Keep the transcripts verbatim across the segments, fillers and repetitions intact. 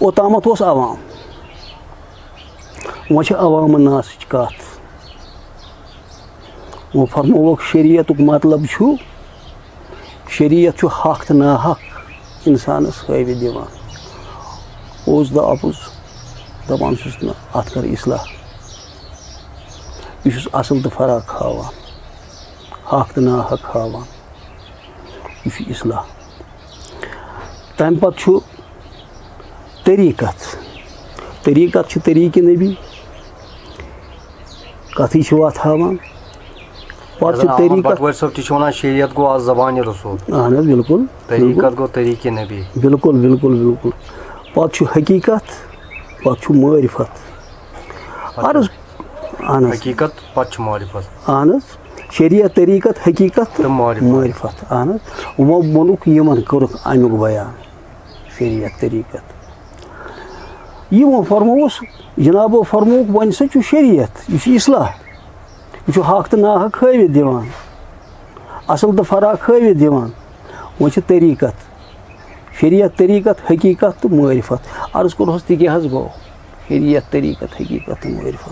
اوٚتامَتھ اوس عوام، وۄنۍ چھِ عوامہٕ ناسٕچ کَتھ۔ وۄنۍ فرمووُکھ، شریعتُک مطلب چھُ، شریعت چھُ حق تہٕ ناحق اِنسانَس ہٲوِتھ دِوان۔ اوس دَ اَپُز دَپان چھُس نہٕ، اَتھ کَر اصلاح۔ یہِ چھُس اَصٕل تہٕ فرق ہاوان، حق تہٕ ناحق ہاوان۔ یہِ چھُ اصلاح۔ تَمہِ پَتہٕ چھُ طریٖقت۔ طریٖقت چھُ طریٖقہِ نبی، کَتھٕے چھِ وَتھ ہاوان۔ پَتہٕ چھُ حضرت احمد طریٖقت۔ بٹوٲرۍ صٲب تہِ چھِ وَنان، شریعت گوٚو از زبانِ رسول۔ اہن حظ، بِلکُل، طریٖقت بِلکُل۔ گوٚو طریٖقہِ نبی۔ بِلکُل، بِلکُل، بِلکُل۔ پَتہٕ چھُ حقیٖقت، پَتہٕ چھُ معرفت۔ پَتہٕ عرض، اہن حظ۔ حقیٖقت، پَتہٕ چھُ معرفت۔ اہن حظ۔ شریعت، طریٖقت، حقیٖقت تہٕ تہٕ معرفت۔ معرفت، اہن حظ۔ وۄنۍ ووٚنُکھ یِمن، کوٚرُکھ اَمیُک بیان، شریعت، طریٖقت۔ یہِ وۄنۍ فرمووُس، جنابو فرمووُکھ، وۄنۍ سا چھُ شریعت، یہِ چھُ اصلاح، یہِ چھُ حق تہٕ ناحق ہٲوِتھ دِوان، اصل تہٕ فرق ہٲوِتھ دِوان۔ وۄنۍ چھِ طریٖقت، شریعت، طریٖقت، حقیٖقت تہٕ معرفت۔ عرض کوٚرہَس، تہِ کیٛاہ حظ گوٚو؟ شریعت، طریٖقت، حقیٖقت تہٕ معرفت۔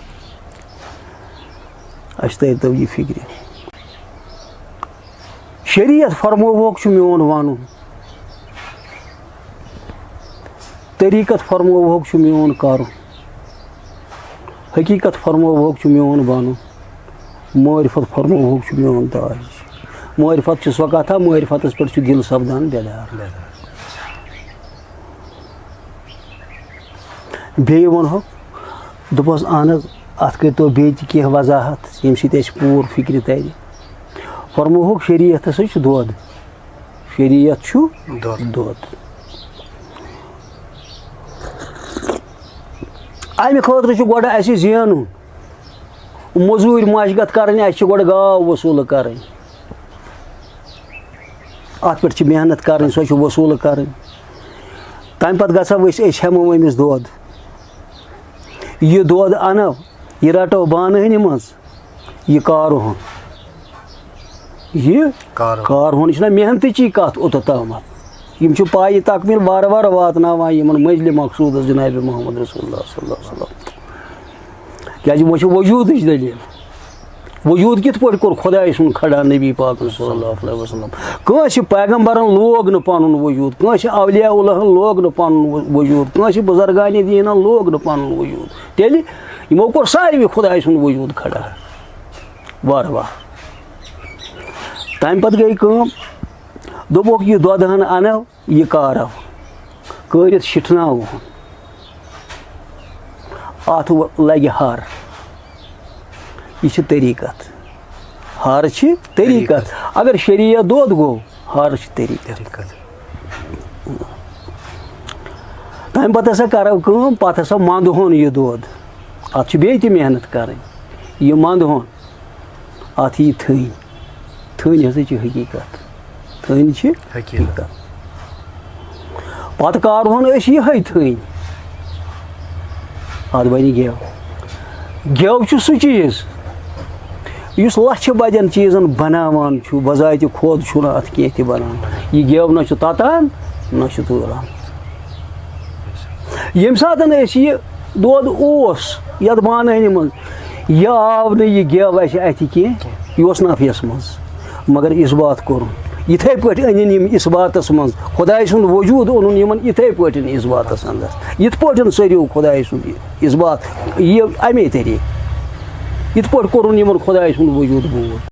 اَسہِ تٔرۍتو یہِ فِکرِ۔ شریعت فرمووُکھ چھُ میون وَنُن، طریٖقت فرمووُکھ چھُ میون کَرُن، حقیٖقت فرمووُکھ چھُ میون بَنُن، معرفت فرمووُکھ چھُ میون تاج۔ معرفت چھِ سۄ کَتھا، معرفتَس پٮ۪ٹھ چھُ دِل سَپدان بیدار۔ بیٚیہِ وَنہوکھ، دوٚپہَس، اہن حظ، اَتھ کٔرۍتو بیٚیہِ تہِ کینٛہہ وضاحت، ییٚمہِ سۭتۍ اَسہِ پوٗرٕ فِکرِ تَرِ۔ فرمووُکھ، شریعت ہسا چھُ دۄد، شریعت چھُ دۄد۔ دۄد۔ اَمہِ خٲطرٕ چھُ گۄڈٕ اَسہِ زینُن، مٔزوٗرۍ مَشقت کَرٕنۍ، اَسہِ چھِ گۄڈٕ گاو وصوٗل کَرٕنۍ۔ اَتھ پٮ۪ٹھ چھِ محنت کَرٕنۍ، سۄ چھِ وصوٗل کَرٕنۍ۔ تَمہِ پَتہٕ گژھو أسۍ، أسۍ ہٮ۪مو أمِس دۄد۔ یہِ دۄد اَنو، یہِ رَٹو بانہٕ ہٕنہِ منٛز، یہِ کارُہُن۔ یہِ کارُہُن۔ کارُہُن، یہِ چھُنہ محنتٕچی کَتھ اوٚتَتھ تامَتھ۔ یِم چھِ پایہِ تَکمیٖل وارٕ وارٕ واتناوان یِمَن منزلہِ مقصوٗدَس جناب محمد رسول اللہ صلی اللہ علیہ وسلم۔ کیٛازِ وۄنۍ چھِ وجوٗدٕچ دٔلیٖل۔ وجوٗد کِتھ پٲٹھۍ کوٚر خۄداے سُنٛد کھڑا نبی پاکَن صلی اللہ علیہ وسلم؟ کٲنٛسہِ پیغمبرَن لوگ نہٕ پَنُن وجوٗد، کٲنٛسہِ اولیاء اللہَن لوگ نہٕ پَنُن و-، وجوٗد، کٲنٛسہِ بُزرگانِ دیٖنَن لوگ نہٕ پَنُن وجوٗد۔ تیٚلہِ یِمو کوٚر ساروی خۄداے سُنٛد وجوٗد کھڑا وارٕ وارٕ۔ تَمہِ پَتہٕ گٔے کٲم، دوٚپُکھ، یہِ دۄدٕ ہَن اَنو، یہِ کارو، کٲرِتھ شِٹھناوہون۔ اَتھ و-، لَگہِ ہَر۔ یہِ چھِ طریٖقت۔ ہَر چھِ طریٖقت۔ طریٖقت۔ اگر شریعت دۄد گوٚو، ہَر چھِ طریٖقت۔ طریٖقت۔ تَمہِ پَتہٕ ہسا کَرو کٲم، پَتہٕ ہسا مَنٛدہون یہِ دۄد۔ اَتھ چھِ بیٚیہِ تہِ محنت کَرٕنۍ۔ یہِ مَنٛدہون۔ اَتھ یی تھٔنۍ۔ تھٔنۍ ہسا چھِ حقیٖقت۔ تھٔنۍ چھِ حقیٖقت۔ پَتہٕ کارہون أسۍ یِہوٚے تھٔنۍ۔ اَتھ بَنہِ گٮ۪و۔ گٮ۪و چھُ سُہ چیٖز، یُس لَچھِ بَدٮ۪ن چیٖزَن بَناوان چھُ، بذاتِ خود چھُنہٕ اَتھ کینٛہہ تہِ بَنان۔ یہِ گٮ۪و نہ چھُ تَتان، نہ چھُ توران۔ ییٚمہِ ساتَن أسۍ یہِ دۄد اوس یَتھ بانہٕ ہٕنہِ منٛز، یہِ آو نہٕ یہِ گٮ۪و اَسہِ اَتھِ کینٛہہ، یہِ اوس نفیَس منٛز، مگر اِثبات کوٚرُن۔ یِتھَے پٲٹھۍ أنِن یِم اِثباتَس منٛز، خۄداے سُنٛد وجوٗد اوٚنُن یِمَن یِتھَے پٲٹھۍ اِثباتَس اَندَر۔ یِتھ پٲٹھۍ ژٔریو خۄداے سُنٛد یہِ اِثبات، یہِ اَمے طریٖقہٕ۔ یِتھ پٲٹھۍ کوٚرُن یِمَن خۄداے سُنٛد وجوٗد بوٗر۔